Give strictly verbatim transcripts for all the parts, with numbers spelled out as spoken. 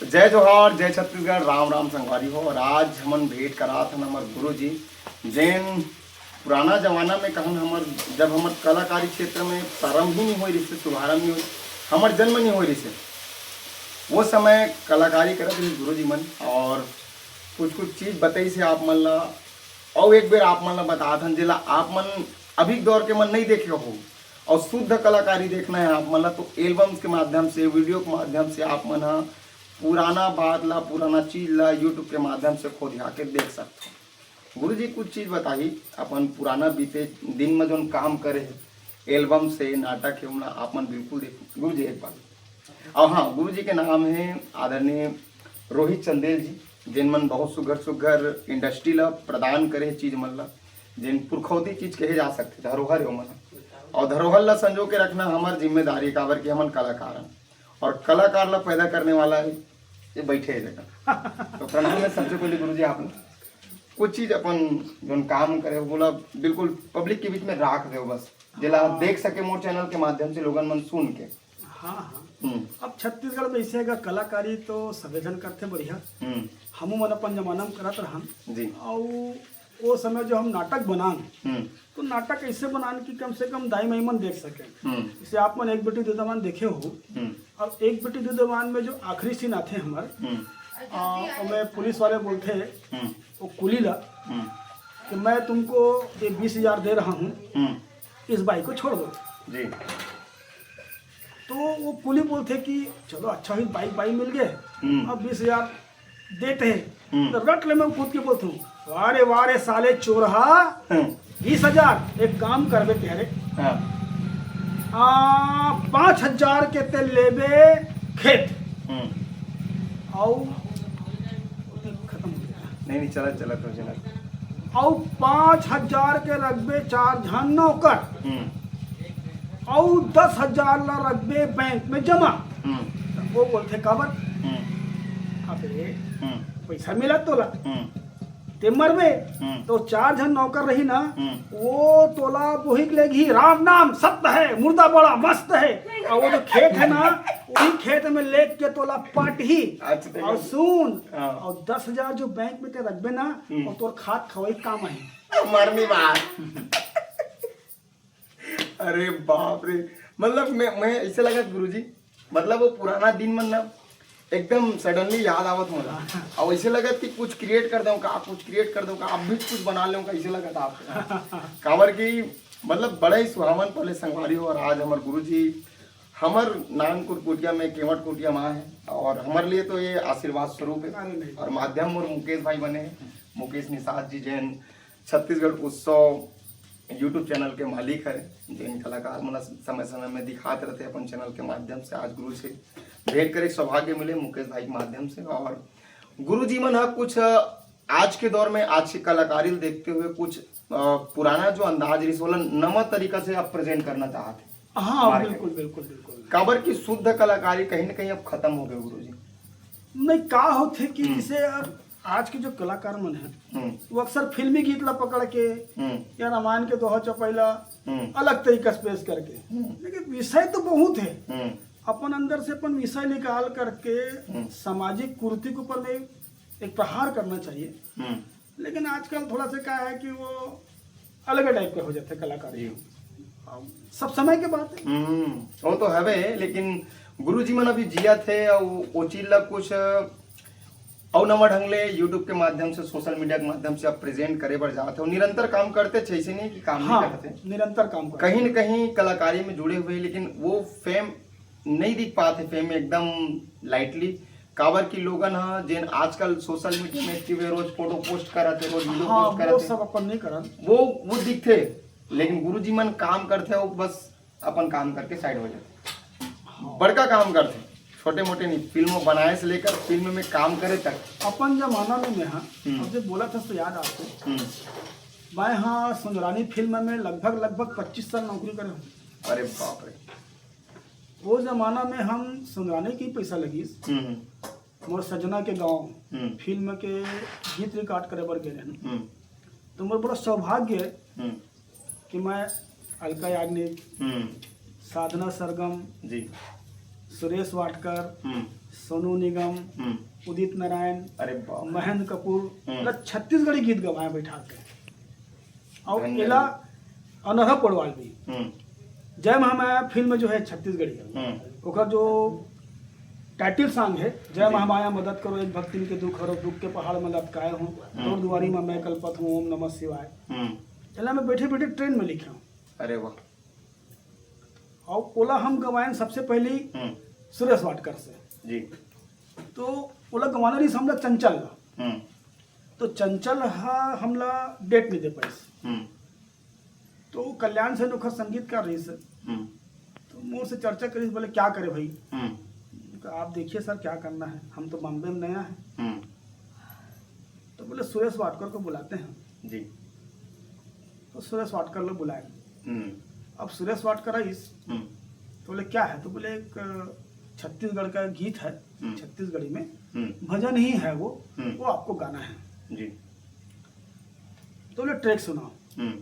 जय जोहार, जय छत्तीसगढ़, राम राम संगवारी हो। और आज हमन भेंट करात हन हमर गुरु जी, जेन पुराना जमाना में कहन हमर, जब हमर कलाकारी क्षेत्र में प्रारंभ ही नहीं होय रिहिसे, शुभारंभ नहीं होय, हमर जन्म नहीं होय रिहिसे, वो समय कलाकारी करत रहिस गुरु जी मन। और कुछ कुछ चीज बताइस हे आप मन ला, अउ एक बेर आप मन ला बतात हन, जेला आप मन अभी के दौर के मन नहीं देखे हो, और शुद्ध कलाकारी देखना है आप मन ला, तो एल्बम्स के माध्यम से, वीडियो के माध्यम से आप मन ह पुराना बात ला, पुराना चीज ला YouTube के माध्यम से खोदिया के देख सकथो। गुरु जी कुछ चीज बताही, अपन पुराना बीते दिन में जोन काम करे हे, एल्बम से नाटक हे, ओमन ला आप मन बिल्कुल देखो। गुरु जी एक बार, और हाँ, गुरु जी के नाम हे आदरणीय रोहित चंदेल जी, जेन मन बहुत सुघर सुघर इंडस्ट्री ला प्रदान करे हे चीज मन ला, जेन पुरखौती चीज कहे जा सकथे, धरोहर हे ओमन। और धरोहर ला संजो के रखना हमर जिम्मेदारी, काबर कि हमन कलाकार हन और कलाकार ला पैदा करने वाला हे ये बैठे हे जगह। तो प्रणाम है सबसे पहले गुरु जी आप ला। कुछ चीज अपन जोन काम करे हो, बोला बिल्कुल पब्लिक के बीच में राख दे बस, जेला हाँ। देख सके मोर चैनल के माध्यम से लोगन मन सुन के। हाँ, हाँ। हम्म। अब छत्तीसगढ़ में ऐसे अगर कलाकारी तो सबे झन करथे बढ़िया। हम्म। हमू मन अपन जमाना में करत रहन। जी। अउ वो समय जो हम नाटक बनान, हम्म। तो नाटक ऐसे बनान कि कम से कम दाई माई मन देख सके। हम्म। जैसे आप मन एक बेटी दो दीवान देखे हो, हम्म। अब एक बेटी दो दीवान में जो आखिरी सीन आथे हमर, हम्म। आ, ओमे पुलिस वाले बोलथे, हम्म। वो कुली ला, हम्म। कि मैं तुमको ये बीस हजार दे रहा हूँ, हम्म। इस बाई को छोड़ दो। जी। तो वो कुली बोलथे कि चलो अच्छा ही बाई, बाई मिल गए, हम्म। अब बीस हजार देते हैं। हम्म। तो रट ले मैं कूद के बोलता हूँ, "वाह रे, वाह रे साले चोरहा, हम्म। बीस हजार, एक काम करबे तेरे, हाँ। आ, पाँच हजार के ते लेबे खेत, हम्म। अउ खत्म हो गया।" नहीं, नहीं, चला, चला, तो चला। अउ पाँच हजार के रखबे चार झन नौकर, हम्म। अउ दस हजार ला रखबे बैंक में जमा। हम्म। त वो बोलथे, "काबर?" हम्म। "अबे, हम्म। पैसा मिला तोला, हम्म। ते मरबे, हम्म। तो चार झन नौकर रही ना, हम्म। वो तोला बोहिक लेगही, राम नाम सत्य है, मुर्दा बड़ा मस्त है।" और वो जो खेत है ना, वही खेत में लेग के तोला पाटही। अच्छा, ठीक है। और सुन, हाँ। और दस हजार जो बैंक में ते रखबे ना, हम्म। और तोर खात खवाई काम आही। मरनी बात। अरे बाप रे, मतलब मैं, मैं ऐसे लगा गुरुजी, मतलब वो पुराना दिन मन ना एकदम सडनली याद आवत मोला। और ऐसे लगत कि कुछ क्रिएट कर दऊं का, कुछ क्रिएट कर दऊं का, अब भी कुछ बना लेऊं का, ऐसे लगत आपको। काबर कि मतलब बड़ा ही सुहावन पहले संगवारी हो, और आज हमर गुरुजी हमर नानकुन कुटिया में, केवट कुटिया में आए हैं, और हमारे लिए तो ये आशीर्वाद स्वरूप है। अरे नहीं। और माध्यम मोर मुकेश भाई बने हैं, मुकेश निषाद जी, जेन छत्तीसगढ़ उत्सव YouTube चैनल के मालिक है, जेन कलाकार मन समय समय में दिखात रहते हैं अपन चैनल के माध्यम से। आज गुरु से भेंट करे के सौभाग्य मिले मुकेश भाई के माध्यम से। और गुरु जी मन ह कुछ आज के दौर में, आज के कलाकारी ल देखते हुए कुछ, अ, पुराना जो अंदाज रहिस, ओला नवा तरीका से आप प्रेजेंट करना चाहत हे हाँ, मार्केट बिल्कुल, में। बिल्कुल, बिल्कुल। काबर कि शुद्ध कलाकारी कहीं ना कहीं अब खत्म हो गए गुरुजी। नहीं, का होथे कि हम्म। जैसे अब आज के जो कलाकार मन हैं, हम्म। वो अक्सर फिल्मी गीत ला पकड़ के हम्म। या रामायण के दोहा चौपाई ला हम्म। अलग तरीका से पेश करके, हम्म। लेकिन विषय तो बहुत है। हम्म। अपन अंदर से अपन विषय निकाल करके हम्म। सामाजिक कुरीति के ऊपर में एक प्रहार करना चाहिए। हम्म। लेकिन आजकल थोड़ा सा क्या है कि वो अलग टाइप का हो जाता है कलाकारी। जी। अब सब समय के बात है। हम्म, वो तो हवे, लेकिन गुरुजी मन अभी जियत हे, अउ वो चीज ला कुछ अउ नवा ढंग ले YouTube के माध्यम से, सोशल मीडिया के माध्यम से अब प्रेजेंट करे बर जात हे। वो निरंतर काम करते थे, ऐसे नहीं कि काम हाँ, नहीं करते। निरंतर काम करते कहीं न कहीं कलाकारी में जुड़े हुए, लेकिन वो फेम नहीं दिख पाते, फेम एकदम लाइटली। काबर कि लोगन ह, जेन आजकल सोशल मीडिया में एक्टिव हे, रोज फोटो पोस्ट करत हे, रोज वीडियो हाँ, पोस्ट वो करत हे, सब अपन नहीं करन। वो, वो दिखथे, लेकिन गुरुजी मन काम करथे, वो बस अपन काम करके साइड हो जाथे। हाँ। बड़का काम करथे, छोटे मोटे नहीं, फिल्म बनाए से लेकर फिल्म में काम करे तक। अपन जमाना में मैं, हाँ, हम्म। अब जब बोला था तो याद आपको, हम्म। मैं हाँ सुंदरानी फिल्म में लगभग, लगभग पच्चीस साल नौकरी करे हूँ। अरे बाप रे। वो जमाना में हम सुंदरानी की पैसा लगिस, हम्म। मोर सजना के गाँव हम्म। फिल्म के गीत रिकॉर्ड करे बर गए रहन। हम्म। तो मोर बड़ा सौभाग्य है हम्म। कि मैं अलका याग्निक, हम्म साधना सरगम, जी सुरेश वाडकर, हम्म सोनू निगम, हम्म उदित नारायण, अरे बाप रे। महेंद्र कपूर, हम्म। मतलब छत्तीसगढ़ी गीत गवाए बैठा के। और धन्य। एला अनुराधा पौडवाल भी, हम्म जय महामाया फिल्म जो है छत्तीसगढ़ी है, हम्म ओकर जो टाइटल सॉन्ग है, जय जी। महामाया मदद करो, एक भक्तिन के दुख हरो, दुख के पहाड़ में लटकाए हूँ, हम्म। तोर दुआरी में मैं कलपत हूँ, ओम नमः शिवाय। हम्म एला मैं बैठे बैठे ट्रेन में लिखे हूँ। अरे वाह। और ओला हम गवाएन सबसे पहली हम्म सुरेश वाडकर से। जी तो ओला गवाना रहिस हमला चंचल ला। हम्म तो चंचल हा हमला डेट नहीं दे पाइस। हम्म तो कल्याण सेन ओखर संगीतकार रहिस। हम्म तो मोर से चर्चा करिस, बोले क्या करे भाई। हम्म तो आप देखिए सर क्या करना है, हम तो बॉम्बे में नया है। हम्म तो बोले सुरेश वाडकर को बुलाते हैं। जी तो सुरेश वाडकर ला बुलाए। हम्म अब सुरेश वाडकर आइस हम्म तो बोले क्या है, तो बोले एक अ, छत्तीसगढ़ का गीत है, हम्म। छत्तीसगढ़ी में हम्म भजन ही है वो, हम्म। वो आपको गाना है। जी तो बोले ट्रैक सुनाओ। हम्म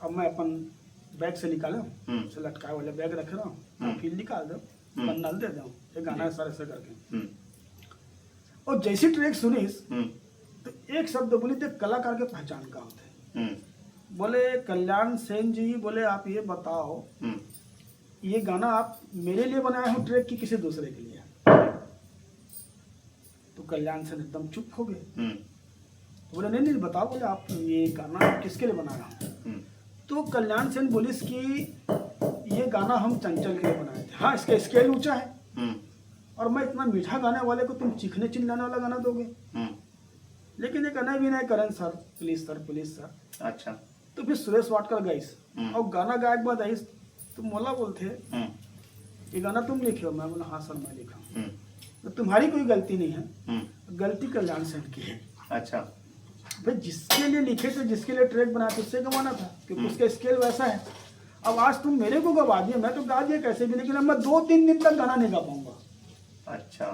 अब मैं अपन बैग से निकाले हूँ, हम्म। से लटकाए वाले बैग रखे रहा हूँ, हम्म। फिर निकाल दो, हम्म। बन्ना दे दो, ये गाना है जी। सर, ऐसे करके। हम्म और जैसी ट्रैक सुनिस हम्म तो एक शब्द बोली थे, कलाकार के पहचान का होते हैं। हम्म बोले कल्याण सेन जी, बोले आप ये बताओ, हम्म ये गाना आप मेरे लिए बनाए हो ट्रैक की किसी दूसरे के लिए? तो कल्याण सेन एकदम चुप हो गए। हम्म तो बोले नहीं नहीं बताओ, बोले आप ये गाना आप किसके लिए बना रहे हो? हम्म तो कल्याण सेन बोलिस कि ये गाना हम चंचल के लिए बनाए थे। हाँ, इसका स्केल ऊंचा है हम्म और मैं इतना मीठा गाने वाले को तुम चीखने चिल्लाने वाला गाना दोगे? हम्म लेकिन एक अनय विनय करें sir, please sir, please sir. अच्छा तो फिर सुरेश वाडकर गाइस हम्म। और गाना गाए के बाद आइस तो मोला बोलते, हम्म ये गाना तुम लिखे हो? मैं बोला हाँ सर, मैं लिखा हूँ। हम्म तो तुम्हारी कोई गलती नहीं है, हम्म गलती कल्याण सेन की है। अच्छा भाई जिसके लिए लिखे थे, जिसके लिए ट्रैक बनाए थे, उससे गवाना था, क्योंकि हम्म। उसका स्केल वैसा है। अब आज तुम मेरे को गवा दिया, मैं तो गा दिया कैसे भी, लेकिन अब मैं दो तीन दिन तक गाना नहीं गा पाऊंगा। अच्छा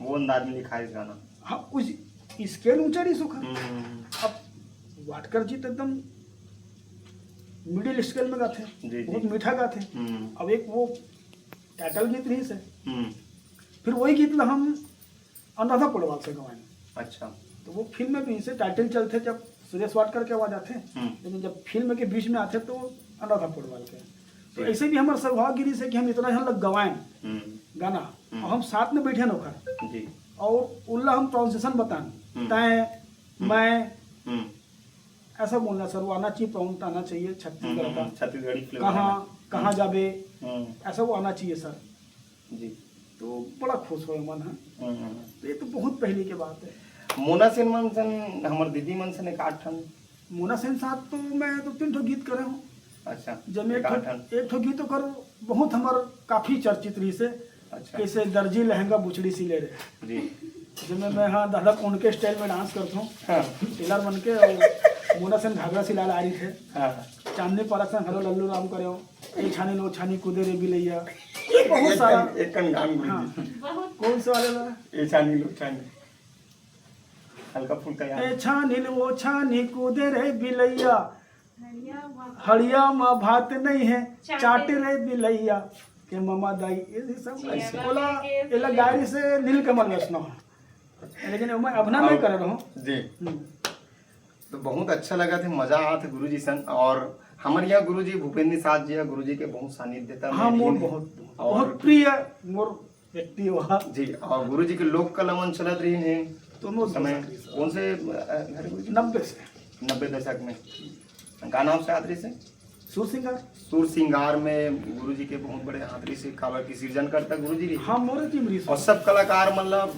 वो अंदाज में लिखा है इस गाना हाँ, उस स्केल ऊंचा रहिस ओखर। हम्म अब वाडकर जी तो एकदम मिडिल स्केल में गाते हैं, जी, जी। बहुत मीठा गाते हैं। हम्म अब एक वो टाइटल गीत रहिस है, हम्म फिर वही गीत ला हम अनुराधा पौडवाल से गवाएं। अच्छा तो वो फिल्म में भी इसे टाइटल चलते जब सुरेश वाडकर के आवाज आते हैं, हम्म लेकिन जब फिल्म के बीच में आते तो अनुराधा पौडवाल के। तो जी। ऐसे भी हमारा सौभाग्य रहिस है कि हम इतना झन लग गवाएं हम्म गाना, हम्म। और हम साथ में बैठे होकर जी और उल्ला हम प्रोनाउंसिएशन बताएं, हम्म। तय, हम्म। मैं, हम्म ऐसा बोलना सर, वो आना चाहिए, प्रोनाउंस आना चाहिए छत्तीसगढ़ हम्म, का। हम्म, छत्तीसगढ़ी फिल्म कहाँ है। कहाँ जाबे, हम्म ऐसा वो आना चाहिए सर। जी तो बड़ा खुश हुए मन है। हम्म हम्म। तो ये तो बहुत पहले की बात है। मोना सेन मन सन हमर दीदी मन सन एक आठ ठन। मोना सेन साथ तो मैं दो तीन ठो गीत करे हूँ। अच्छा जब एक एक आठ ठो, ठन। एक ठो गीत ओकर बहुत हमर काफी चर्चित रहिस है, अच्छा कैसे दर्जी लहंगा बुचड़ी सिले रे, जी जिसमें मैं हाँ दादा कोंडके स्टाइल में डांस करता हूँ, हाँ टेलर बन के, और मोना सेन घाघरा सिला ला रही थे, हाँ चांदनी पारा से हेलो लल्लू राम करे हो, ए छानी लो छानी कूदे रे बिलैया, ये बहुत सारा। एक कन गान गुरु हाँ। जी कौन से वाले ला? ए छानी लो छानी हल्का फुल्का याद ए छानी लो छानी कूदे रे बिलैया, हड़िया मा भात नहीं है, चाट रे बिलैया के ममा दाई, ये सब अच्छा। ओला, एला गाय रहिस नीलकमल वैष्णव है। लेकिन मैं अभिनय नहीं कर रहा हूँ। जी हम्म। तो बहुत अच्छा लगा थे, मजा आया था गुरु जी संग। और हमारे यहाँ गुरु जी भूपेंद्र साथ जी है, गुरु जी के बहुत सानिध्य था। हाँ, मैं मोर भी बहुत, और बहुत प्रिय मोर व्यक्ति हुआ। जी, और गुरु जी के लोक कला मंच चलत रही है तो मोर समय बहुत सारी कौन से अ, अरे गुरु जी? नब्बे से। नब्बे दशक में गाना आपसे हाथ रही से सुर सिंगार। सुर सिंगार में गुरु जी के बहुत बड़े हाथ रही से, काबर की सिरजन करता गुरु जी रही। हाँ, मोरे टीम रही। और सब कलाकार मतलब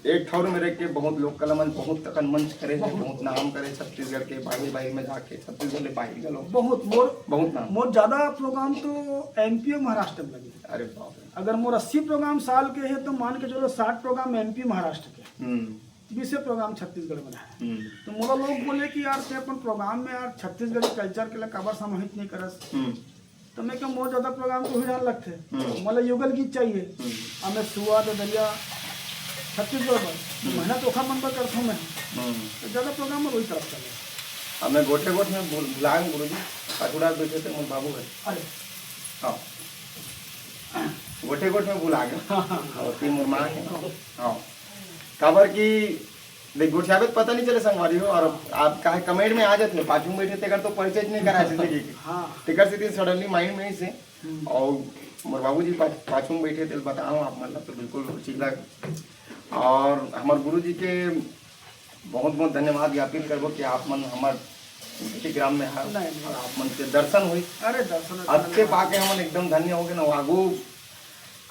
एक ठौर में रह के बहुत लोक कला मंच, बहुत तकन मंच करे हैं, बहुत। बहुत नाम करे छत्तीसगढ़ के बाहर बाहर में जाके, छत्तीसगढ़ ले बाहर गलो। बहुत मोर, बहुत नाम। मोर ज्यादा प्रोग्राम तो एमपी और महाराष्ट्र में लगे। अरे बाप रे। अगर मोर अस्सी प्रोग्राम साल के है तो मान के चलो साठ प्रोग्राम एमपी महाराष्ट्र के, हम्म बीसे प्रोग्राम छत्तीसगढ़ में है। हम्म तो मोला लोग बोले कि यार ते अपन प्रोग्राम में यार छत्तीसगढ़ी कल्चर के लिए काबर समाहित नहीं करस। हम्म तो मैं क्या, मोर ज्यादा प्रोग्राम तो ही रहन लगते, हम्म। मोला युगल गीत चाहिए। हम्म अब मैं सुआ ददरिया छत्तीसगढ़ में तो मेहनत ओखा मन पर करता हूँ मैं, हम्म। तो ज्यादा प्रोग्राम में वही तरफ चले। अब मैं गोठे गोठ में भुल- भुलाए हूँ गुरु जी। पाछू डार बैठे थे मोर बाबू है। अरे। हाँ। गोठे गोठ में भुला गया। हाँ, हाँ, हाँ। और तीन मोर माँ है। हाँ। काबर कि देख, गोठियाबे त पता नहीं चले संगवारी हो, और आप काहे comment में आ जाते हो, पाछू में बैठे तेकर तो परिचय नहीं करा जिंदगी के। हाँ। तेकर से suddenly mind में ही से। हम्म। और मोर बाबूजी पा-, पाछू में बैठे थे, बताओ आप, मतलब, तो बिल्कुल चिल्ला। और हमारे गुरु जी के बहुत बहुत धन्यवाद ज्ञापित करबो कि आप मन हमर बेटी ग्राम में है नहीं, नहीं। और आप मन के दर्शन हुई। अरे, दर्शन अतके पाके हमन एकदम धन्य हो गए ना। आगू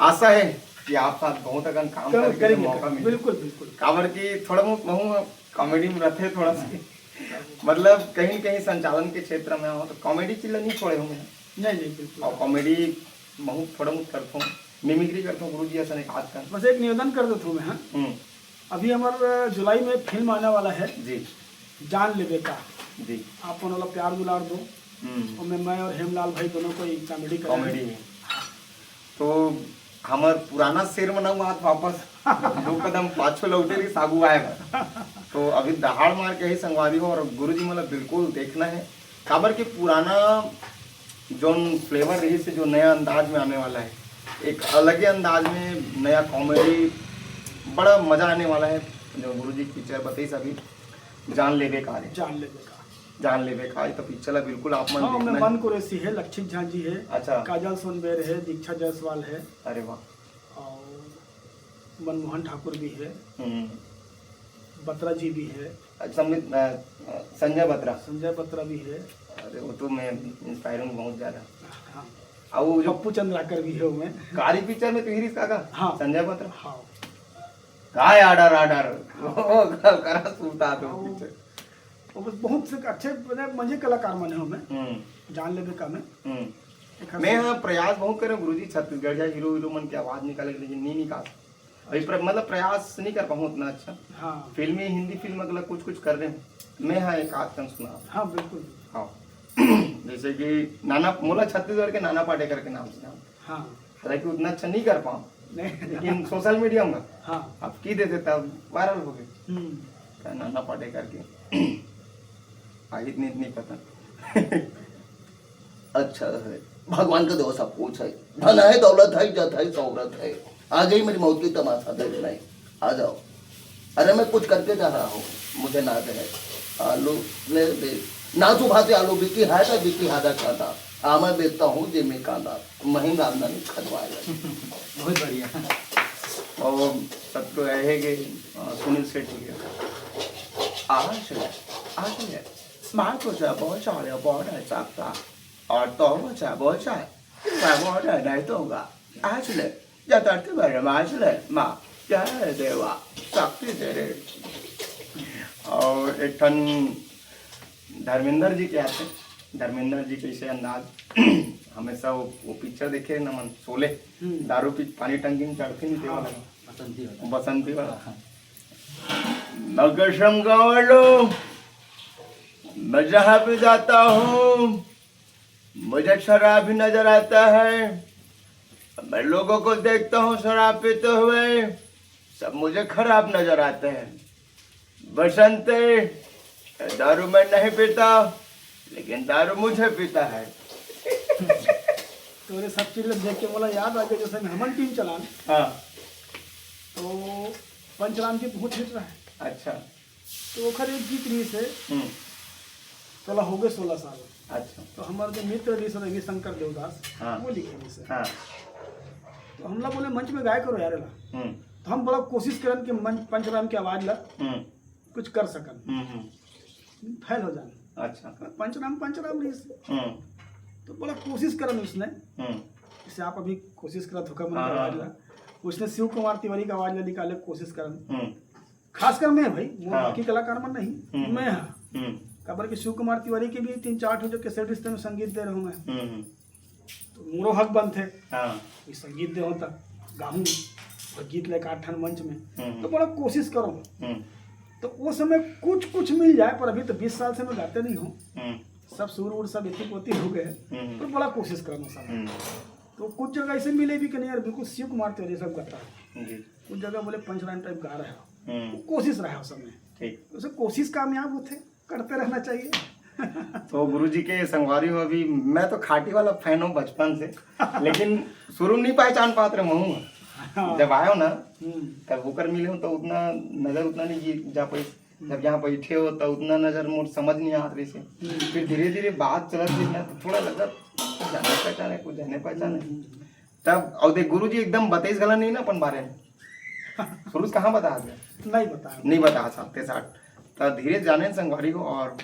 आशा है कि आप साथ बहुत अकन काम करो, करके करेंगे, मौका करेंगे। मिले। बिल्कुल, बिल्कुल। काबर कि थोड़ा बहुत महूँ comedy में रहते थोड़ा सा, मतलब कहीं न कहीं संचालन के क्षेत्र में हो तो comedy चीज ला नहीं छोड़े होंगे। नहीं, नहीं, बिल्कुल। और comedy बहुत थोड़ा बहुत करता हूँ, mimicry करता हूँ गुरु जी, ऐसा नहीं बात कर। बस एक निवेदन कर देता हूँ मैं, हाँ। हम्म। अभी हमार जुलाई में फिल्म आने वाला है। जी। जान लेबे का। जी। आप मन ओला प्यार दुलार दो। हम्म। ओमे मैं और हेमलाल भाई दोनों कोई comedy करेंगे। Comedy है। तो हमर पुराना शेर मन आत वापस दो कदम पाछू लौटे रही सागू आए बर। तो अभी दहाड़ मार के ही संगवारी हो और गुरु जी मतलब बिल्कुल देखना है। काबर के पुराना जोन flavor रही से जो नया अंदाज में आने वाला है, एक अलग ही अंदाज में नया comedy, बड़ा मजा आने वाला है। जो गुरु जी की पिक्चर बताई सभी जान लेबे का रे। जान लेबे का। जान लेबे का, ये तो पिक्चर ला बिल्कुल आप मन हाँ, देखना मैं है। मन कुरैशी है, लक्षित झा जी है, अच्छा। काजल सोनबेर है, दीक्षा जायसवाल है। अरे वाह। और मनमोहन ठाकुर भी है। हम्म। बत्रा जी भी है। अच्छा, संबित-, अ, अ, संजय बत्रा। संजय बत्रा भी है। अरे, वो तो मैं inspiring बहुत ज्यादा। हाँ। और वो जो पप्पू चंद्राकर भी है, वो में। कारी पिक्चर में तो हीरिस का, का? हाँ। संजय बत्रा। हाँ। काय आर्डर, आर्डर। वो करा सुनता तो हाँ, वो पिक्चर। वो बस बहुत से अच्छे, मतलब, मजे कलाकार मन है ओमे। हम्म। जान लेबे का में। हम्म। एक मैं हंसी। हाँ प्रयास बहुत करे गुरुजी, छत्तीसगढ़िया हीरो हीरो मन के आवाज निकाले के, लेकिन नहीं निकाल। अभी प्र-, मतलब प्रयास नहीं कर पाऊँ उतना अच्छा। हाँ। फिल्मी हिंदी फिल्म अगला कुछ कुछ कर रहे हूँ। मैं हाँ एक आध कन सुना। हाँ, बिल्कुल। हाँ। जैसे कि नाना, मोला छत्तीसगढ़ के नाना पाटेकर के नाम सुना। हाँ। हालांकि उतना अच्छा नहीं कर पाऊँ। नहीं। लेकिन सोशल मीडिया में हाँ। आप की देते तब वायरल हो गए। हम्म। तो नाना पाटेकर के। आ, इतनी, इतनी पता। अच्छा है, भगवान का देवा सब कुछ है, धन है, दौलत है, इज्जत है, शोहरत है। आ गई मेरी मौत की तमाशा देखने, आ जाओ। अरे मैं कुछ करके जा रहा हूँ, मुझे नाज है। आलू ले दे, ना सुबह से आलू बिकी है तो बिकी हादा कांदा। हाँ, मैं बेचता हूँ जिमी कांदा, महंगा आमदनी खदवाएगा। बहुत बढ़िया। और सब तो रहेंगे, अ, सुनील शेट्टी के। आज ले, आज ले, माँ को जब बहुत सारे बहुत है सकता, और तो वो जब बहुत है, मैं बहुत है नहीं दूंगा। आज ले, या धरती पर आज ले, माँ, जय देवा, शक्ति दे रे। और एक ठन धर्मेंद्र जी के आते, धर्मेंद्र जी कैसे अंदाज, हमेशा वो, वो पिक्चर देखे ना मन, शोले, हम्म। दारू पी, पानी टंकी में चढ़ते नहीं, हाँ, वाला। बसंती वाला। बसंती वाला। हाँ। मैं कसम खा लो, मैं जहाँ भी जाता हूँ, मुझे शराब ही नजर आता है। मैं लोगों को देखता हूँ शराब पीते हुए, सब मुझे खराब नजर आते हैं। बसंती, दारू मैं नहीं पीता, लेकिन दारू मुझे पीता है। तोरे सब चीज ला देख के मोला याद आ गया, जैसे हमन टीम चलान। हाँ। तो पंचराम जी बहुत हिट रहा है। अच्छा। तो ओखर एक गीत रहिस हे, हम्म। तोला हो गए सोलह साल। अच्छा। तो हमारे जो मित्र रहिस हे रविशंकर देवदास, हाँ। वो लिखे रहिस हे। हाँ। तो हमला बोले, "मंच में गाय करो यार एला।" हम्म। तो हम बड़ा कोशिश करन कि मंच, पंचराम के आवाज ला हम्म। कुछ कर सकन। हम्म, हम्म। फेल हो जान। अच्छा। पंचराम, पंचराम रहिस हे। हम्म। तो बड़ा कोशिश करन उसने। हम्म। जैसे आप अभी कोशिश करत हो, कमल हाँ, के आवाज हाँ। ला। उसने शिव कुमार तिवारी का आवाज ला निकाले कोशिश करन। हम्म। खासकर मैं भाई, वो हाँ। बाकी कलाकार मन नहीं, हम्म। मैं हाँ। हम्म। काबर के शिव कुमार तिवारी के भी तीन चार ठो जो कैसेट रिश्ते में संगीत दे रहे हूँ मैं। हम्म। तो मोरो हक बनथे। हाँ। ये संगीत दे होता, गाहूँ, और गीत लेकर आठ ठन मंच में। हम्म। तो बड़ा कोशिश करो। हम्म। तो वो समय कुछ, कुछ मिल जाए, पर अभी तो बीस साल से मैं गाते नहीं हूँ। हम्म। सब सुर उर सब एती पोती हो गए। हम्म। पर बड़ा कोशिश करो वो समय। हम्म। तो कुछ जगह ऐसे मिले भी कि नहीं यार, बिल्कुल शिव कुमार तिवारी सब गाता है। जी। कुछ जगह बोले पंचराम टाइप गा रहे हो। हम्म। वो कोशिश रहा उस समय। ठीक। उसे कोशिश कामयाब होते, करते रहना चाहिए। तो गुरुजी के संगवारी हो, अभी मैं तो खाटी वाला फैन हूँ बचपन से, लेकिन शुरू नहीं पहचान पात रहे हूँ। हाँ। जब आयो ना, हम्म। तब ओकर मिले हो तो उतना नजर उतना नहीं गी-, जा पाई। जब यहाँ बैठे हो तो उतना नजर मोर समझ नहीं आत रही से। हम्म। फिर धीरे धीरे बात चलत रही ना, तो थोड़ा लगा जाने पहचाने, कुछ जाने पहचाने। हम्म। तब और देख, गुरुजी एकदम बताइस घला नहीं ना अपन बारे में। शुरू से कहाँ बता दे? नहीं बता। नहीं बता सकते साठ। तो धीरे जाने संगवारी हो, और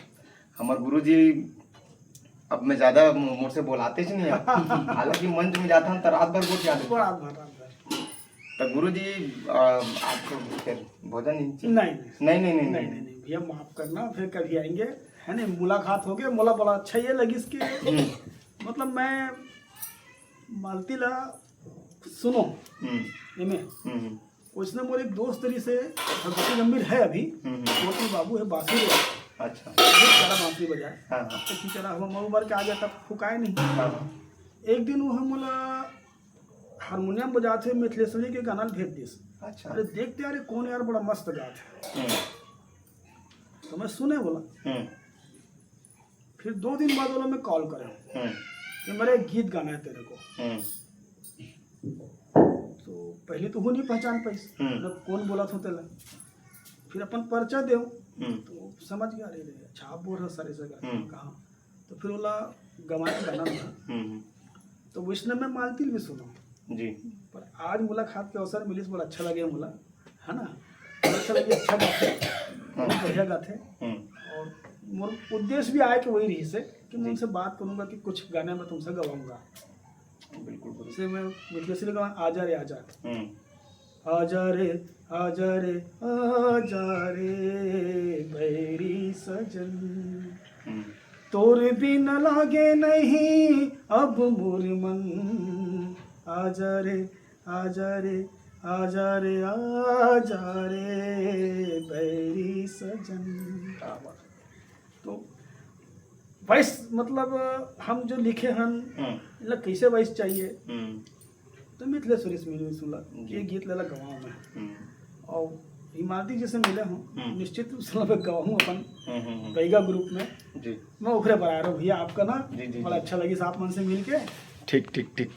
हमर गुरुजी अब मैं ज्यादा मो-, मोर से बोलाते ही नहीं है। हालांकि मंच में जाता हूँ तो रात भर गोठ याद बड़ा रहता। भर, रात भर। तो गुरुजी, अ, आपको फिर भोजन नहीं चाहिए? नहीं, नहीं। नहीं, नहीं, नहीं, नहीं, नहीं। नहीं, नहीं, भैया, माफ करना, फिर कभी आएंगे, है नहीं? मुलाकात हो गई, मोला बड़ा अच्छा ये लगिस कि हम्म। मतलब, मैं मालती ला सुनो, हम्म। एमे, हम्म, हम्म। उसने मोर एक दोस्त तरी से, भक्ति गंभीर है अभी, हम्म, हम्म। मोती बाबू है, बांसुरी वाला। अच्छा। बहुत प्यारा बांसुरी बजाए। हाँ, हाँ। तो बेचारा हम उम्र के आ गया, तब फुकाए नहीं। हाँ, हाँ। एक दिन वो हम मोला हारमोनियम बजाते मिथिलेश्वरी के गाना भेज दिस। अच्छा। अरे, देखते, अरे, कौन यार, बड़ा मस्त गात है। हम्म। तो मैं सुने बोला। हम्म। फिर दो दिन बाद बोला, मैं कॉल करे हूँ हम्म। कि मेरा एक गीत गाना है तेरे को। हम्म। तो पहले तो वो नहीं पहचान पाइस, हम्म। मैं कौन बोला था तेला। फिर अपन परिचय दे, हम्म। तो समझ गया, अरे रे, अच्छा, आप बोल रहे हो सर, ऐसा करके हम्म। कहा। तो फिर बोला, गवाए गाना था। हम्म। तो वैष्णव में मालती भी सुनो। जी। पर आज मुलाकात के अवसर मिलिस, बड़ा अच्छा लगे मोला, है ना? बड़ा अच्छा लगे, अच्छा गाथे, बहुत बढ़िया गाथे। हम्म। और मोर उद्देश्य भी आए कि वही रही से कि मैं जी। उनसे बात करूंगा कि कुछ गाने मैं तुमसे गवाऊंगा। बिल्कुल, बिल्कुल। जैसे मैं मिथिलेश्वरी का आजा रे आजा। हम्म। आजा रे, आजा रे, आजा रे, बैरी सजन। हम्म। तोर बिन लागे नहीं अब मोर मन। आजा रे, आजा रे, आजा रे, आजा रे, बैरी सजन। क्या बात है। तो वॉइस, मतलब, हम जो लिखे हन, हम्म। मतलब, कैसे वॉइस चाहिए? हम्म। तो मिथिलेश्वरी से मिलूँ, सुनला, जी। ये गीत लेला गवाऊँ मैं। हम्म। और इमारती जी से मिले हूँ, हम्म। निश्चित रूप से मैं गवाऊँ अपन हम्म, हम्म, हम्म। बैगा ग्रुप में। जी। मैं ओकरे पर आ रहा हूँ भैया, आपका ना, जी, जी, बड़ा जी। अच्छा लगी आप मन से मिलके। ठीक, ठीक, ठीक।